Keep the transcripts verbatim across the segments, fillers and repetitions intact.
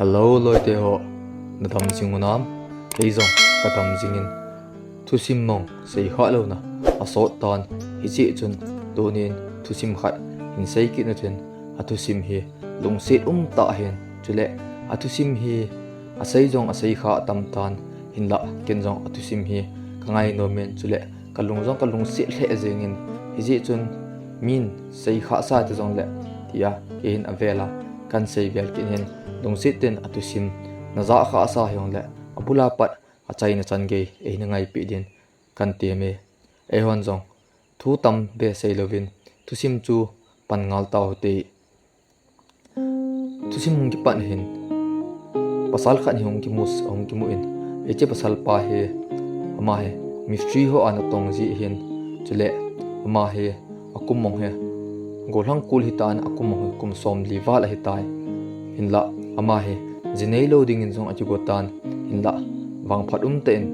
Hello loite ho, nadam jing unam? Kei jong kadam jingin, thusim mong seikha louna asot tan, hijeh chun tunin thusim khat hin sei kit utin, athusim hi lungset umtah ahin, chule athusim hi asei jong aseikha tamtan, hinlah ken jong athusim hi kangai nomin, chule kalung jong kalungset lheh jengin, hijeh chun min seikhasa ti jongle tia kei hin avela kahin sei vel kit in, lungset in athusim najah khasa hijongle abula pat achaina chan gei eihin ngaipeh din kahin temme. Eihon jong thu tambe sei louvin thusim chu pan ngal tau hite. Thusim hung kipan hin pasal khat hi hung kimu, hung kimu in, hiche pasal pa hi, ama hi mistri ho ana tong ji ahin, chule ama hi akum mong hi, gollhang kul hitan, akum mong hi kum somli val ahitai. Hinlah ama hi ji neilou dingin jong akigo tan, hinlah vangphat umtah in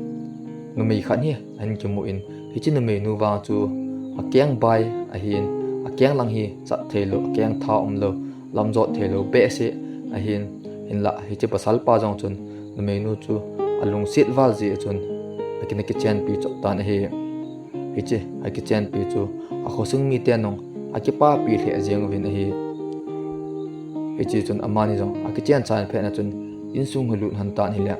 numei khat hi ahin kimu in, hiche numeinu vang chu akeng bai ahin, akeng lang hi chat theilou, akeng tha umlou, lamjot theilou behseh ahin, hinlah hiche pasal pa jong chun numeinu chu alungset val jeh chun akin akichenpi chop tan ahi. Hiche akichenpi chu akhosung miten jong akipapi lheh jeng uvin ahi. Hiche chun amani jong akichen chan phetna chun insung hi lut lhon tan ahile,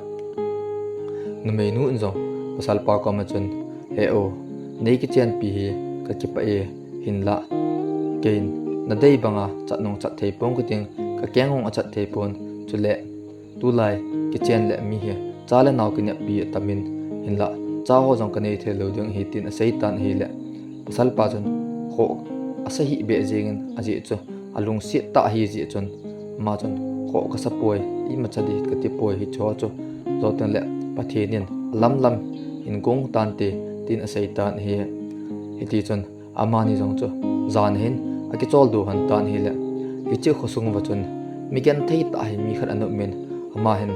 numeinu in jong pasal pa koma chun, "He o, nei kichenpi hi kakipah e, hinlah keiin nadei banga chat nung chat thei pon kating, kakeng hung achat thei pon, chule tulai kichen le mi hi cha le nao kineppi atamin, hinlah cha ho jong kanei theilou ding ahi," tin asei tan ahile, pasal pa chun khoh asa hih beh jengin, ajeh chu alungset tah ahi jeh chun, ama chun, "Khoh kasa poi, imacha ding kati poi, hicheho chu jou tengle Pathen in alamlam hin gong tante," tin asei tan ahi. Hiti chun amani jong chu jan hin akicholdo lhon tan ahile, hiche khosung uva chun mi genthei tah hi mi khat ana umin, ama hin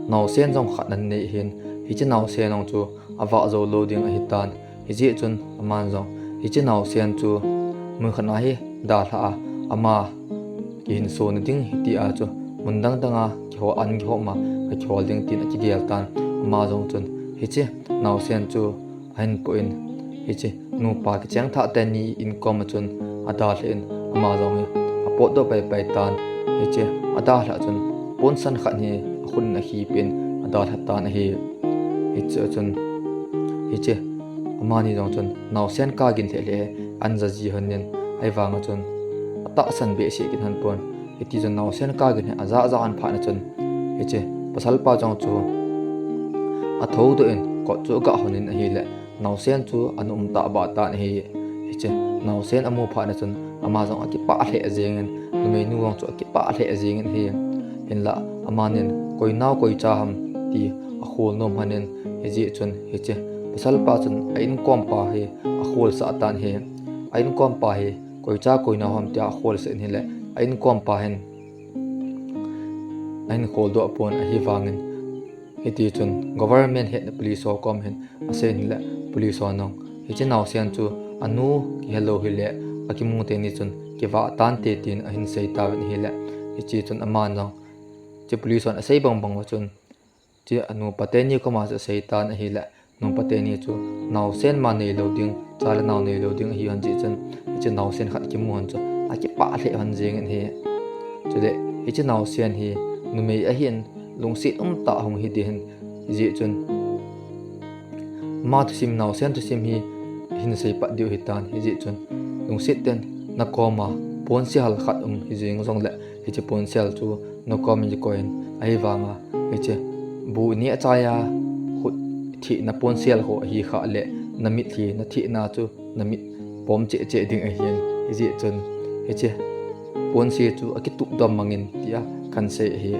naosen jong khat ana nei ahin, hiche naosen jong chu avah jou lou ding ahitan, hijeh chun aman jong hiche naosen chu mun khat a hi dalha a, ama kihinsona ding hitia chu mun dang danga kihol, an kihol ma, akihol ding tin akigel tan, ama jong chun hiche naosen chu ahin poh in, hiche nupa kicheng thah teni inkoma chun adalhan, ama jong hi apotdoh paipai tan, hiche adalhah chun ponsan khat hi akhut in akhipeh in adalha tan ahi. Hiche chun, hiche amani jong chun naosen kagin lheh lheh ahin jaji lhonin, ahivanga chun atahsan behseh kit lhon pon. Hiti chun naosen kagin hi ajah jah lhon phatna chun, hiche pasal pa jong chu athoudoh in kot chu agah lhonin ahile, naosen chu ana um tahbeh tan ahi. Hiche naosen amu phatna chun ama jong akipah lheh jengin, numeinu jong chu akipah lheh jengin ahi. Hinlah amanin koi nao koi cha ham ti akhol nom lhonin, hijeh chun hiche pasal pa chun a inkom pa hi akholsah tan ahi. A inkom pa hi koi cha koi nao ham tia akholsah in ahile, a inkom pa hin ahin kholdoh pon, ahivangin hiti chun government hetna police ho kom hin asei in ahile, police hon jong hiche naosen chu anu kihelou hile akimu teni chun kivah tante tin ahin sei tauvin ahile, hiche chun aman jong hiche police hon asei bang bang uva chun hiche anupa teni koma chu asei tan ahile, nupa teni chu naosen ma neilou ding, cha le nao neilou ding ahi lhon jeh chun, hiche naosen khat kimu lhon chu akipah lheh lhon jengin ahi. Chule hiche naosen hi numei ahin, lungset umtah hung hi ding ahin, hijeh chun ama thusim, naosen thusim hi hin seipat diu ahitan, hijeh chun lungset in, nakoma ponsel khat um hijeng jongle, hiche ponsel chu nakom in kikoi in, ahivanga hiche bu neh chai a khut thehna ponsel ho ahi khah le, namitlhi nathehna chu namit pom cheh cheh ding ahin, hijeh chun hiche ponse chu akitup dom mangin tia kahin sei ahi.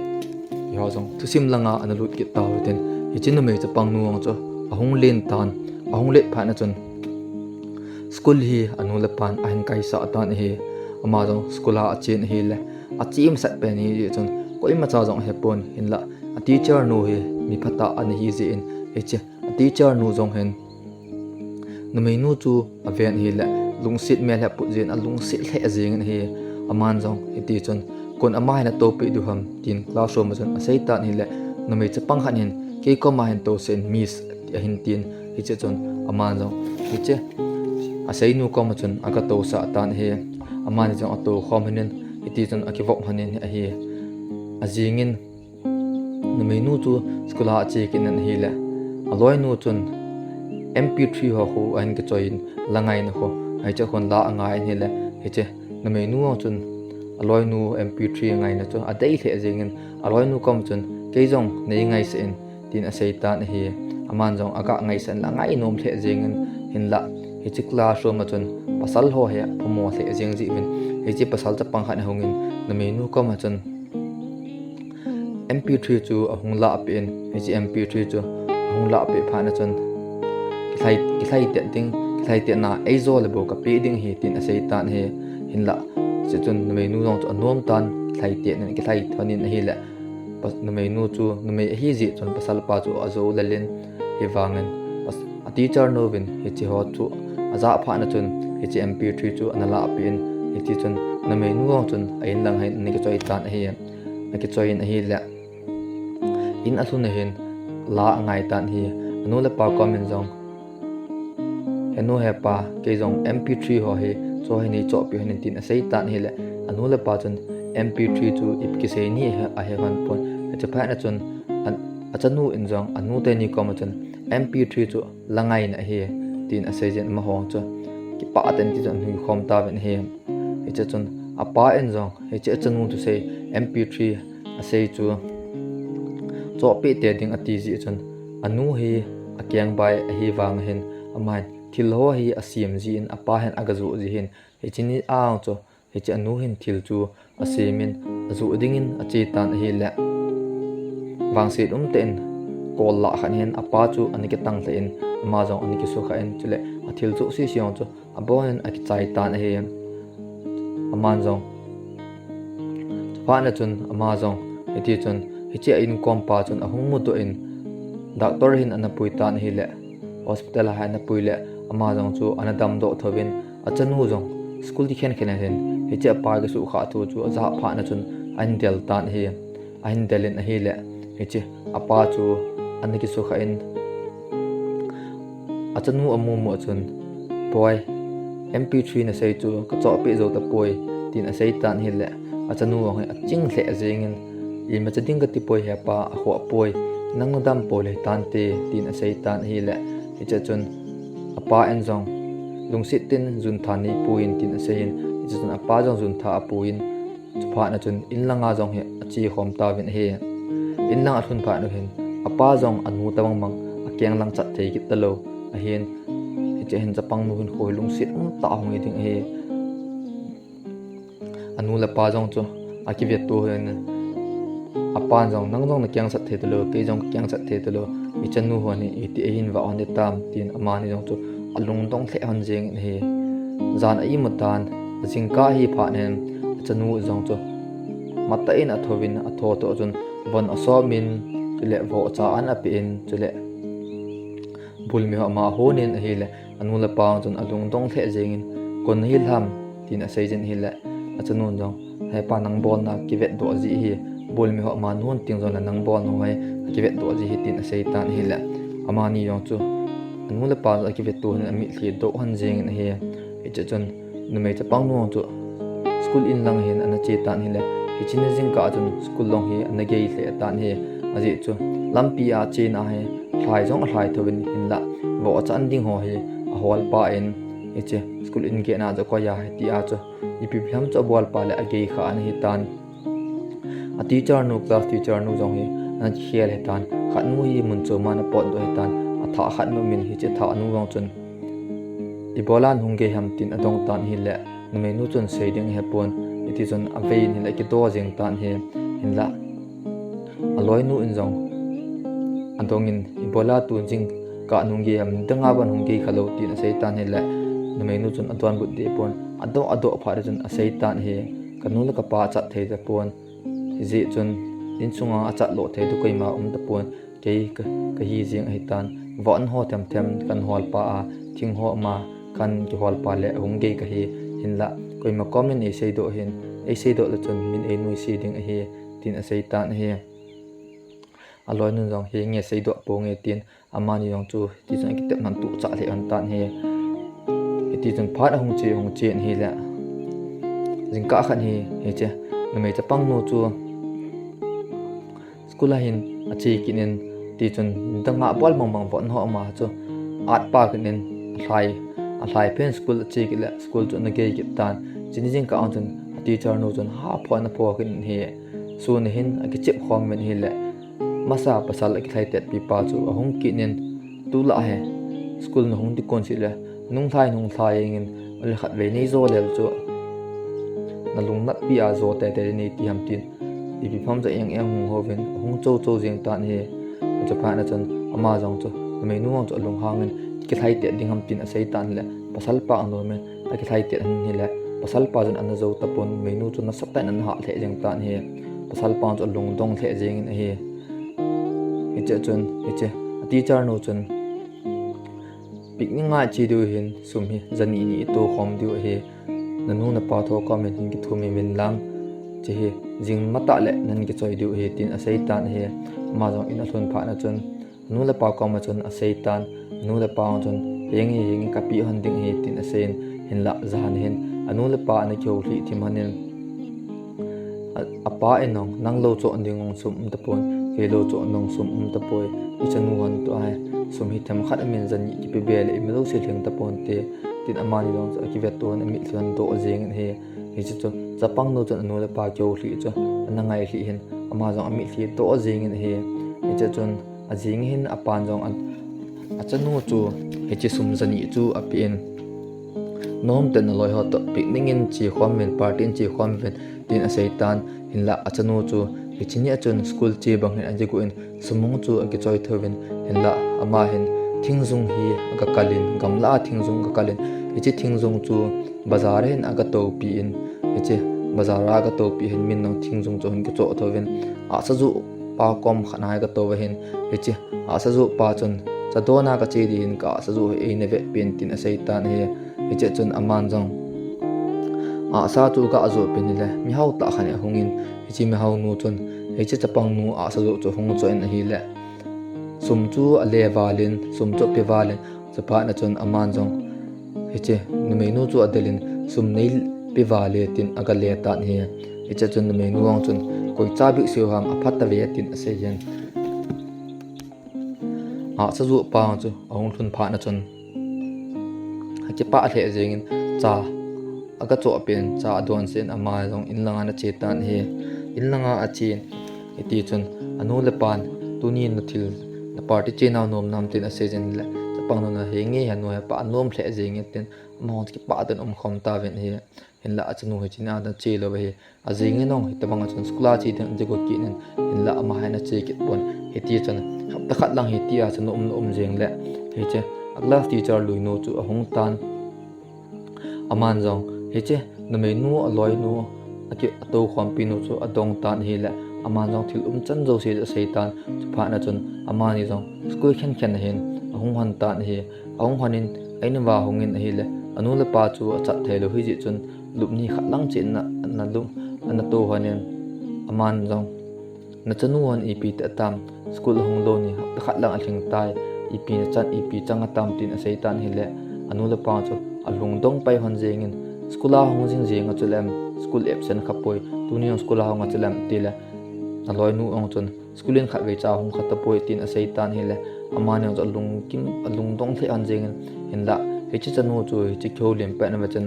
Eiho jong thusim langa ana lut kit tau hitin, hiche numei chapang nu jong chu ahung len tan, ahung let phatna chun school hi anu le apan ahin kaisah tan ahi. Ama jong school a achen ahile, achemsat pen ahijeh chun koimacha jong ahepon, hinlah a teacher nu hi mi phatah ana hijeh in, hiche a teacher nu jong hin numeinu chu aven ahile, lungset mel hi aput jin, alungset lheh jengin ahi. Aman jong hiti chun Pon ama hin atoupeh diu ham tin classroom a chun asei tan ahile, numei chapang khat hin, kei koma hin tousah in miss, ahin tin, hiche chun aman jong, hiche aseinu koma chun aga tousah tan ahi. Amani jong atou khom lhonin, hiti chun akivop lhonin ahi. Ajingin, numeinu chu school a ache kit in ahile, aloinu chun M P three ho khu ahin kichoi in, la ngaina khu, hiche khun la angai in ahile, hiche numeinu jong chun aloinu M P three ngaina chu adei lheh jengin, aloinu koma chun, kei jong nei ngaisah in, tin asei tan ahi. Aman jong aga ngaisah in la ngai nom lheh jengin, hinlah hiche classroom a chun pasal ho hi aphamo lheh jeng jeh uvin, hiche pasal chapang khat ahungin, numeinu koma chun M P three chu ahung lahpeh in, hiche M P three chu ahung lahpeh phat na chun, kilhai, kilhaitet ding, kilhaitetna eijo le bou kapeh ding ahi, tin asei tan ahi. Hinlah, hiche chun numeinu jong chu anom tan, kilhaitet in, kilhai lhonin ahile, pa-, numeinu chu numei ahi jeh chun pasalpa chu ajo lel in, hivangin, pas-, a teacher nu vin hiche ho chu ajah phat na chun, hiche M P three chu ana lahpeh in, hiti chun numeinu jong chun a in lang hin ana kichoi tan ahi. Ana kichoi in ahile, in alhun ahin la angai tan ahi. Anu le apa komin jong, henu hepa, kei jong M P three ho hi, cho hi nei chohpeh hon in, tin asei tan ahile, anu le apa chun M P three chu ipi kisei ni ahe, ahe hon pon. Hiche phat na chun, a, achanu in jong anu teni koma chun, M P three chu la ngaina ahi, tin asei jin, amaho chu kipah tah in hiti chun ahin hui khom tauvin ahi. Hiche chun apa in jong, hiche achanu thusei M P three asei chu chohpeh tei ding ati jeh chun, anu hi akeng bai ahivang hin, amahin thil ho hi asem jeh in, apa hin aga joh jeh hin, hiche ni a chu, hiche anu hin thil chu asem in, ajoh dingin ache tan ahile, vangset umtah in kol lah khat hin apa chu ana kitang lheh in, ama jong ana kisukha in, chule athil joh sese jong chu abon in akichai tan ahi. Aman jong, chuphat na chun ama jong, hiti chun, hiche a inkompa chun ahung mudoh in, doctor hin ana pui tan ahile, hospital a hin ana pui le, ama jong chu ana damdoh thouvin, achanu jong school kikhen khen a hin, hiche apa kisukha thu chu ajah phat na chun ahin del tan ahi. Ahin del in ahile, hiche apa chu ana kisukha in, achanu amu mu chun, Boi, M P three nasei chu kachohpeh jou tapoi, tin asei tan ahile, achanu jong hi aching lheh jengin, imacha ding kati poi hepa, akhoh poi, nang nadam pou le tante, tin asei tan ahile, hiche chun apa in jong, lungset tah in juntha neipui in, tin asei in, hiche chun apa jong juntha apui in, chuphat na chun in langa jong hi ache khom tauvin ahi. In lang alhun phat u hin, apa jong anu tobang bang akeng lang chat thei kit talou ahin, hiche hin chapang nu hinkho hi lungset umtah a hung hi ding ahi. Anu le apa jong chu akivetto hin, apan jong, nang jong nakeng chat thei talou, kei jong kakeng chat thei talou, ichanu hon hi iti eihin vah hon hitam, tin amani jong chu alungdong lheh hon jengin ahi. Jan a imu tan, ajingkah ahi phat in, achanu jong chu matah in athouvin, atho toh chun von asop in, chule vohcha an apeh in, chule bulmi ho ama ahon in ahile, anu le apa chun alungdong lheh jengin, Kon nahi ham, tin asei jin ahile, achanu jong, Hepa, nang bolna kivetdoh jeh hi, bulmi ho ama ahon teng jongle nang bolna ho hi akivetdoh jeh hi, tin asei tan ahile, amani jong chu anu le apa jong akivetto hin amitlhi doh hon jengin ahi. Hiche chun numei chapang nu jong chu school in lang hin ana che tan ahile, hiche ni jingkah chun school jong hi ana gei lheh tan ahi. Ajeh chu lampi a chena hi lhai jong alhai thouvin, hinlah vohcha an ding ho hi aholpa in, hiche school in gate na jong koi a hitia chu ipi ham chu abolpa le agei kha ana hitan. A teacher nu, class teacher nu jong hi ana kikhel hitan. Khat nu hi mun chom a ana potdoh hitan. Athah khat nu min, hiche thah nu jong chun, Ibola nahung gei ham, tin adong tan ahile, numei nu chun sei ding ahepon, hiti chun avei in ahile akido jeng tan ahi. Hinlah aloinu in jong adongin, Ibola tu jingkah nahung gei ham, nidanga ban hung gei khalou, tin asei tan ahile, numeinu chun adonbut dehpon, adoh adoh phat chun asei tan ahi. Kanu le kapa achat thei tapon, hijeh chun insunga achat loh thei tu koima um tapon, kei ka, kahi jeng ahitan. Vohcha ho themthem kan holpa a, thing ho ama kan kiholpa le ahung gei kahi. Hinlah koima komin eiseidoh hin, eiseidoh le chun min einuisat ding ahi, tin asei tan ahi. Aloinu jong, henge seidoh ponge tin, amani jong chu hiti chun akitepna tuh chah lheh lhon tan ahi. Hiti chun phat ahung che, hung che in ahile, jingkah khat hi, hiche numei chapang nu chu school a hin ache kit in, hiti chun dang a bol bang bang von ho ama chu atpa kit in, alhai, alhai phen school ache kit le school chu ana gei kit tan. Chuni jingkah a chun a teacher nu chun ha pho ana pho kit in ahi. Sun a hin akichep khom in ahile, masa pasal akilhai tet pi pa chu ahung kit in, tulai hi school nahung ding kon seh le, nunglhai, nunglhai jeng in, ale khatvei neijo lel chu nalung natpi a jo teitei nei ti ham tin, ipi ham ja eng eng hung houvin, ahung cho cho jeng tan ahi. Chuphat na chun ama jong chu, numeinu jong chu alunghang in, kilhai tet ding ham tin asei tan le, pasal pa anom in, akilhai tet in ahile, pasal pa chun ana jo tapon, numeinu chu nasatah in ana hah lheh jeng tan ahi. Pasal pa chu alungdong lheh jeng in ahi. Hiche chun, hiche, a teacher nu chun, picnic a che diu hin sum hi jani ni ito khom diu ahi. Nanu napa thokom in hin kithum in lang, hiche hi jing matah le nahin kichoi diu ahi, tin asei tan ahi. Ama jong in alhun phat na chun, anu le apa koma chun asei tan, anu le apa chun, henge, henge kapeh lhon ding ahi, tin asei in, hinlah jan hin anu le apa ana kihou lhih thim lhon in, a, apa in jong, nang lou choh ding jong sum um tapon, kei lou choh ding jong sum um tapoi, ichanu hon tua hi sum hi themkhat a min jani kipe be le, imi jouse lhing taponte, tin amani jong chu akivet to in, amitlhi hon doh jeng in ahi. Hiche chu chapang nu chun anu le apa kihou lhih chu ana ngai lhih in, ama jong amitlhi doh jeng in ahi. Hiche chun ajing hin apan jong a, achanu chu hiche sum jani chu apen, nom tah in naloi ho toh picnic in che khom uvin, party in che khom uvin, tin asei tan. Hinlah achanu chu hiche ni a chun school che bang hin ajigu in, sum hung chu akichoi thou vin, hinlah ama hin thingjung hi aga kal in, gamla a thingjung aga kal in, hiche thingjung chu bazar a hin aga toupi in, hiche bazar a aga toupi hin min jong thingjung chu hin kichoh thou vin, ahsa joh pa kom khat a aga tou va hin, hiche ahsa joh pa chun, chadon a kache ding hin ka ahsa joh hi eina vepeh in, tin asei tan ahi. Hiche chun aman jong ahsa chu aga joh peh in ahile, mihao tah khat ahung in, hiche mihao nu chun hiche chapang nu ahsa joh chu hung choh in ahile, sum chu ale val in, sum chu ape val in, chuphat na chun aman jong hiche numeinu chu adel in, sum neipe val e, tin aga le tan ahi. Hiche chun numeinu jong chun, koi cha bik seiyu ham, aphat tave, tin asei in. Ahsa joh pa chu ahung lhun phat na chun, akipah lheh jeng in, cha aga choh peh in, cha adon seh in, ama jong in lang a ana che tan ahi. In lang a ache in, hiti chun anu le apan, tuni nathil, na party che nau nom nam, tin asei jeng in le, chapang nun, henge, henu hepa anom lheh jeng e, tin ama jong kipah tah in um khom tauvin ahi. Hinlah achanu hiche ni a ana che lou va ahi. Ajing in jong hitabang a chun school a che ding ajigu kit in, hinlah ama hin ana che kit pon. Hiti chun hapta khat lang hiti a chun um, um jeng le, hiche a class teacher lui nu chu ahung tan. Aman jong hiche numeinu, aloinu, aki, atou khompi nu chu adong tan ahile, aman jong thil umchan jouse asei tan. Chuphat na chun amani jong school khenkhen a hin ahung lhon tan ahi. Ahung lhon in, a in uva hung in ahile, anu le apa chu achat thei lou hijeh chun, lup ni khat lang cheh in ana, ana lup, ana tou lhon in, aman jong, nachanu hon ipi ti atam, school ahung lou ni hapta khat lang alhing tai, ipi nachan, ipi chang atam, tin asei tan ahile, anu le apa chu alungdong pai lhon jeng in, school a hung jing jeng a chuleh, school absent kha poi, tuni jong school a hung a chuleh, tile, aloinu jong chun, school in khatvei cha hung kha tapoi, tin asei tan ahile, amani jong chu alungkim, alungdong lheh lhon jeng in, hinlah hiche chanu chu hiche kihoulim pet na va chun,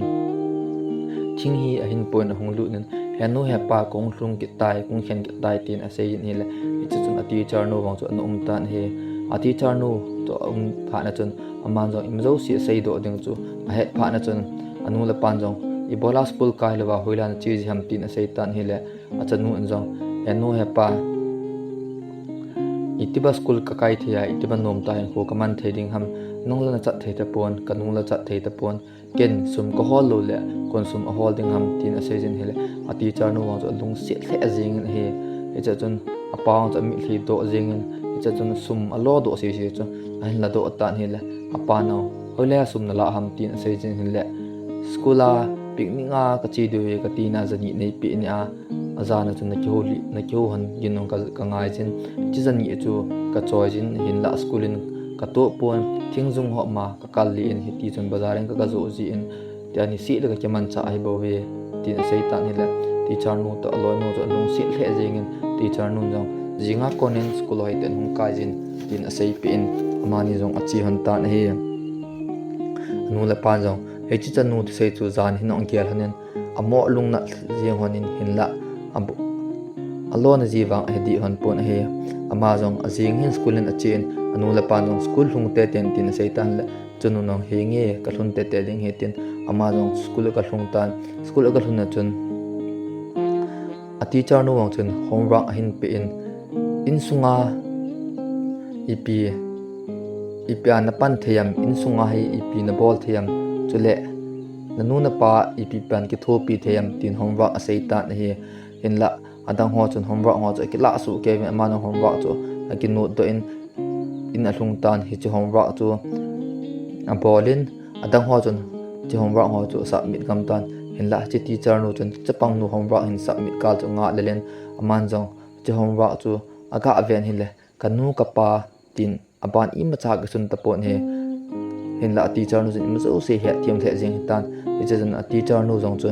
thing hi ahin pon ahung lut in, henu hepa, kahung lhung kit tai, kahung khen kit tai, tin asei in ahile, hiche chun a teacher nu jong chu ana um tan ahi. A teacher nu chu aum phat na chun, aman jong imi jouse aseidoh ding chu ahet phat na chun, anu le apan jong, ibola school kai louva hoilai a nache ji ham, tin asei tan ahile, achanu in jong, henu hepa, itiba school kakai thei a, itiba nom tah hinkho kaman thei ding ham, nang la nachat thei tapon, kanu la chat thei tapon, ken sum kahol lou le, koin sum ahol ding ham, tin asei jeng in ahile, a teacher nu jong chu alungset lheh jeng in ahi. Hiche chun apa jong chu amitlhi doh jeng in, hiche chun sum alo doh sese chu ahin ladoh tan ahile, apan jong, hoilai a sum nalah ham, tin asei jeng in ahile, school a picnic a kache diu ahi kati na, jani neipeh nia, ajana chun nakihou lih, nakihou hon gin jong ka, kangai jin, hiche jani chu kachoi jin, hinlah school in katoh pon, thingjung ho ma kakal lih in, hiti chun bazar in ka, kajoh jin, tia niseh le kakimanchah ahi bouve, tin asei tan ahile, teacher nu toh aloinu chu alungset lheh jeng in, teacher nun jong, jing a kon in school hoi ten hung kai jin, tin aseipeh in, amani jong ache hon tan ahi. Anu le apan jong, hiche chanu thusei chu jan hin ahung gel hon in, amo lungnat jeng hon in hinlah, abo-, alona ji vang ahe dih hon pon ahi. Ama jong ajing hin school in ache in, anu le apan jong school lhung tete in tin asei tan le, chanu jong henge kalhun tete ding ahi tin, ama jong school agalhung tan, school agalhun a chun, a teacher nu vang chun homework ahin pe in, insunga ipi, ipi a napan thei am, insunga hi ipi nabol thei am, chule nanu napa ipi pan kithopi thei am, tin homework asei tan ahi. Hinlah adang ho chun homework ho chu akilah soh kei uvin, ama jong homework chu aki note doh in, in alhung tan, hiche homework chu abol in, adang ho chun hiche homework ho chu submit gam tan, hinlah hiche teacher nu chun chapang nu homework hin submit kal chu ngah lel in, aman jong hiche homework chu aga ven hile, kanu kapa tin aban imacha kisun tapon ahi. Hinlah a teacher nu chun ima jouse hetthem lheh jeng ahitan, hiche chun a teacher nu jong chu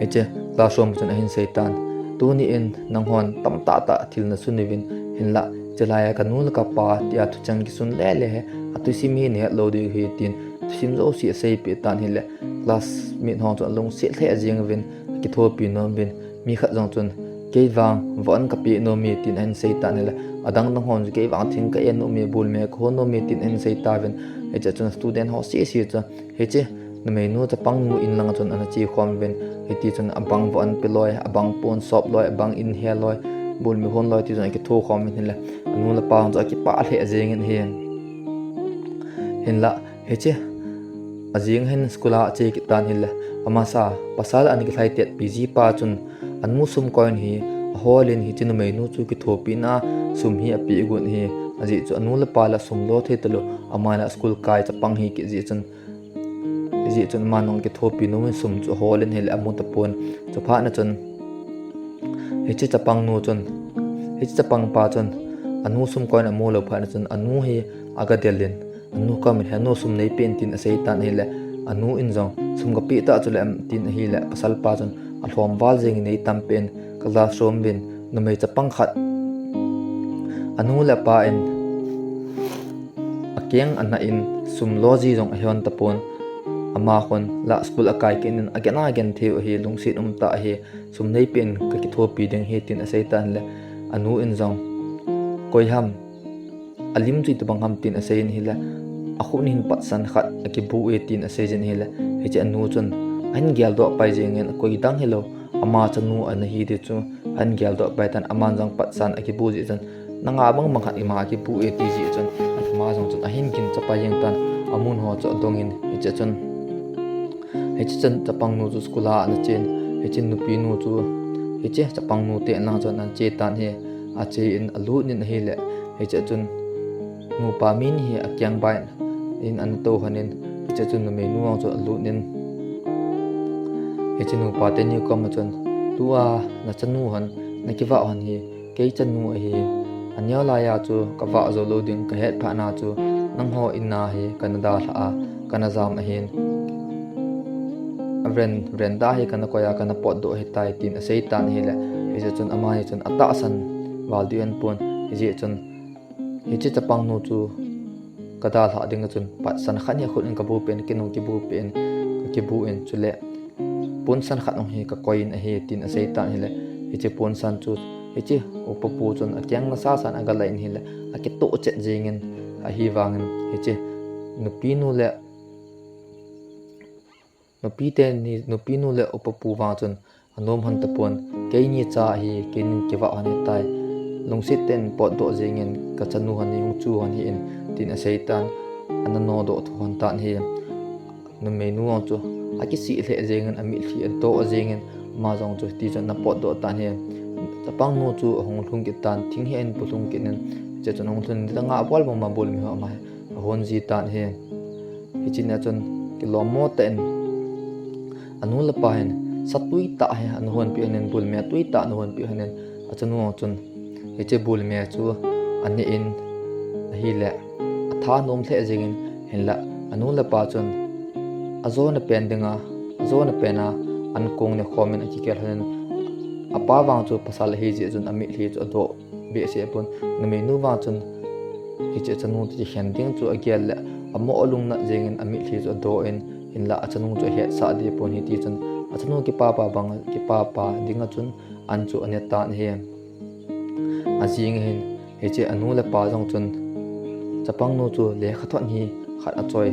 hiche classroom chun ahin sei tan, tuni in nanghon tamtah tah thil nasun uvin, hinlah hiche laiya kanu le kapa tia thucheng kisun lele hi, athusim hi nahet lou diu ahi tin, thusim jouse aseipeh tan ahile, classmate ho chun alungset lheh jeng uvin, akithopi nom uvin, mi khat jong chun, kei vang von kapeh nom e tin ahin sei tan ahile, adang dang hon chu kei vang thing ka en nom e, bul me kahon nom e tin ahin sei tauvin, hiche chun student ho sese chu, hiche numeinu chapang nu in langa chun ana che khom uvin, hiti chun abang von pe loi, abang pon sop loi, abang in he loi, bul me hon loi ti chun akitho khom uvin ahile, anu le apa hon chu akipah lheh jeng in ahi. Hinlah hiche ajing hin school a ache kit tan ahile, amasa pasal ana kilhaitetpi jipa chun anu sum koi in hi ahol in, hiche numeinu chu kithopina sum hi apeh got ahi. Ajeh chu anu le apa la sum lo thei talou, ama la school kai chapang hi kit jeh chun, hijeh chun ama jong kithopi nom in sum chu ahol in ahile amu tapon. Chuphat na chun hiche chapang nu chun, hiche chapang pa chun anu sum koi in amu lou phat na chun anu hi aga del in, anu kom in, he nu, sum neipen tin asei tan ahile, anu in jong sum kapeh tah chule em tin ahile, pasal pa chun alhom val jeng in, nei tam pen, ka classroom uvin numei chapang khat anu le apa in akeng ana in, sum lo ji jong ahon tapon, ama khun la school akai kit in, agen agen thei u ahi, lungset umtah ahi, sum neipen kakithopi ding ahi tin asei tan le, anu in jong koi ham, alim chu itobang ham tin asei in ahile, akhut in hin patsan khat akibu e tin asei jin ahile, hiche anu chun ahin geldoh pai jeng in, koi dang hilou, ama chanu ana hi ti chu ahin geldoh pai tan, aman jong patsan akibu jeh chun, nanga bang bang khat ima akibu e ti jeh chun, ama jong chun ahin gincha pai jeng tan, amun ho chu adong in, hiche chun hiche chun chapang nu chu school a ana chen, hiche nupi nu chu, hiche chapang nu te in lang chun ana che tan ahi, ache in alut in ahile, hiche chun nupa mi ni hi akeng bai in ana tou hon in, hiche chun numeinu vang chu alut in, hiche nupa teni koma chun, tua nachanu hon, nakivah hon hi kei chanu ahi, aneo laiya chu kavah jou lou ding kahet phat na chu, nangho in a hi kana dalhah a, kana jam ahin, a vren, veranda hi kana koi a, kana potdoh ahitai tin asei tan ahile, hiche chun amani chun atahsan val diu ahin pon, hijeh chun hiche chapang nu chu kadalhah ding a chun patsan khat hi akhut in kabu pen, ken jong kibu pen, kakibu in, chule ponsan khat jong hi kakoi in ahi tin asei tan ahile, hiche ponsan chu hiche upa pu chun akeng nasasan agalah in ahile, akitoh chet jeng in, ahivangin hiche nupi nu le nupi teni, nupi nu le upa pu vang chun anom hon tapon, keini cha ahi, keinin kivah hon ahitai, lungset tah in potdoh jeng in, kachanu hon hi hung chu hon hih in tin asei tan, ana nodoh tho hon tan ahi. Numeinu vang chu akisih lheh jeng in, amitlhi adoh jeng in, ama jong chu hiti chun ana potdoh tan ahi. Chapang nu chu ahung lhung kit tan, thing hi ahin polhung kit in, hiche chun ahung lhun in, nidang a abol bang ma bul mi ho ama hi ahon ji tan ahi. Hiche nia chun kilommo tah in Anu le apa hin satui tah hi ana honpeh in, bulme tui tah ana honpeh in, achanu chun hiche bulme chu aneh in ahile, atha anom lheh jengin, hinla anu le apa chun ajona pen dinga, ajona pena ankong ne khomin akigel lhonin, apa vang chu pasal ahi jeh chun amitlhi chu adoh behseh pon, numeinu vang chun hiche achanu chu kikhen ding chu agel le, amo alungnat jengin amitlhi chu adoh in, hinla achanu chu ahetsah deh pon, hitichun achanu kipapa bang, kipapa dinga chun an chu ane tan ahi. Ajing hin hiche anu le apa jong chun chapangnu chu lekhathot hi khat achoi,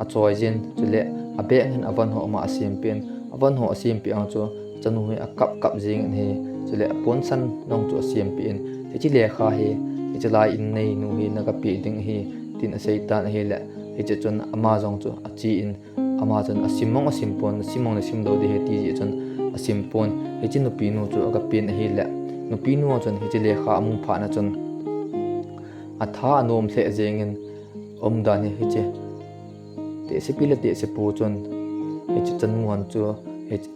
achoijin, chule abag hin avon ho ama asempeh in, avon ho asempeh ang chu achanu hi akap kap jengin ahi, chule aponsan jong chu asempeh in, hiche lekha hi hiche lai in neinu hi nagapeh ding ahi, tin aseitan ahile, hiche chun ama jong chu achen, ama chun asim mong asim pon, asim mong nasim lou ding ahi ti jeh chun asim pon, hiche nupinu chu agapen ahile, nupinu chun hiche lekha amu phatna chun atha anom lheh jengin umdan hi hiche tehsepi le tehsepu chun hiche chanu chu hiche,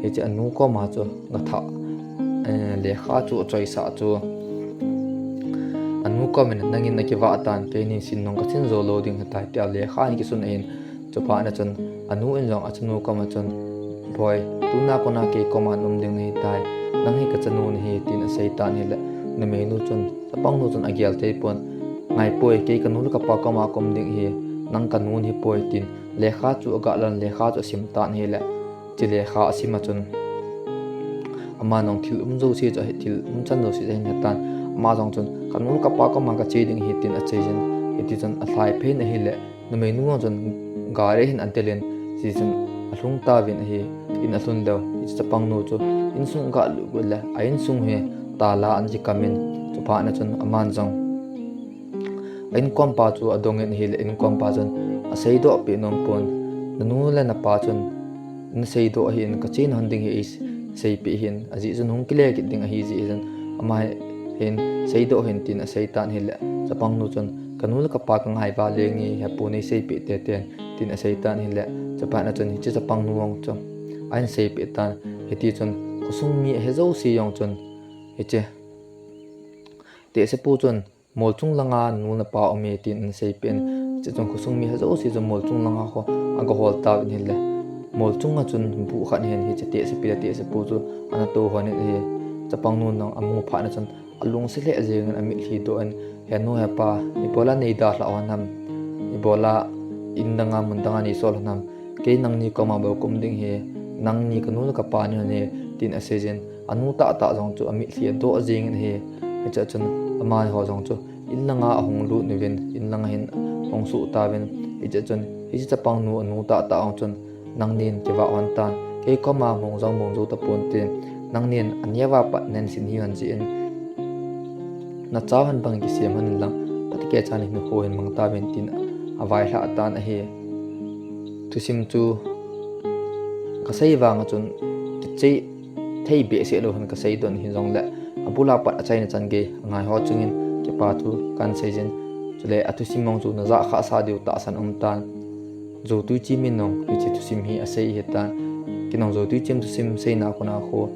hiche anu koma chu gathah, eh, lekha chu achoisah chu anu komin, nangin nakivah tan, keinin sin nong kasin jou lou ding ahitai, tia lekha hi kisun ahin, chuphatna chun anu in jong achanu koma chun, Boi, tuna kona kei koma naum ding nahitai, nang hi kachanu nahi, tin aseitan ahile, numeinu chun, chapangnu chun agel thei pon, Ngaipoi, kei kanu le kapa koma kaum ding ahi, nang kanu nahipoi, tin lekha chu agalan, lekha chu asim tan ahile, hiche lekha asim a chun aman jong thil um jouse chu ahe, thil umchan jouse chu ahin hetan, ama jong chun kanu le kapa koma kache ding ahi, tin acheijin, hitichun alhai phat in ahile, numeinu chun gari hin adelin, hichun alhung tauvin ahi, in alhun leu, hiche chapangnu chu insung agalut got le, a insung hi tala ana kikamin, chuphatna chun aman jong a inkompa chu adongin ahile, inkompa chun aseidoh peh nom pon, nanu le napa chun naseidoh ahin, kachena hon ding hi eiseipeh ahin, ajeh chun hung kile kit ding ahi jeh chun, ama hin seidoh hih in, tin aseitan ahile, chapangnu chun, kanu le kapa kangai val lenge, hepu neiseipeh teten, tin aseitan ahile, chuphatna chun hiche chapangnu jong chu ahin seipeh tan, hitichun khosung mi ahe jouse jong chun hiche tehsepu chun, Molchung langa nanu napa aume, tin aseipen, hiche chun khosung mi ahe jouse chun molchung langa ho agahol tauvin ahile, molchunga chun buh khat hin hiche tehsepi le tehsepu chu ana tou lhonin ahi, chapangnu jong amu phatna chun alungset lheh jengin amitlhi doh in, Henu hepa, ibola neidalhah lhon ham, ibola in danga mun danga neisol lhon ham, kei nangni koma bou kaum ding ahi, nangni kanu le kapa nahi lhon e, tin aseijin, anu tahtah jong chu amitlhi adoh jengin ahi, hichea chun amaho jong chu in langa ahung lut uvin, in langa hin ahung suh tauvin, hichea chun hiche chapangnu anu tahtah jong chun, Nangnin kivah lhon tan, kei koma mong jong mong jou taponte, nangnin aneo a pat nahin sin hih lhon jeh in, nachau lhon bangin kisem lhon inlang, Pathen kichat in hinkho hin mang tauvin, tin availhah tan ahi. Thusim chu kasei vanga chun kichai thei behseh lou hin kaseidoh in, hijongle abula pat achaina chan gei angaiho chungin kipa thu kahin seijin, chule athusim jong chu najah khahsah diu tahsan aumtan. Jou Twichem in jong hiche thusim hi asei ahitan. Kei jong Jou Twichem thusim seina kona khu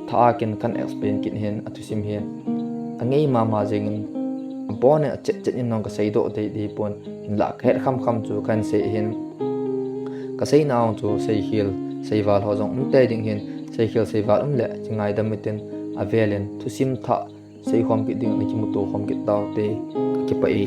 athah a ken kahin explain kit ahin, athusim hi angei mama jengin, abonin achet chet in jong kaseidoh dei dei pon, hinlah kahet khamkham chu kahin sei ahin. Kaseina jong chu seikhel seival ho jong um tei ding ahin, seikhel seival umleh kingaidam utin, avelin thusim thah seikhom kit dingin nakimuto khom kit taute, kakipah e.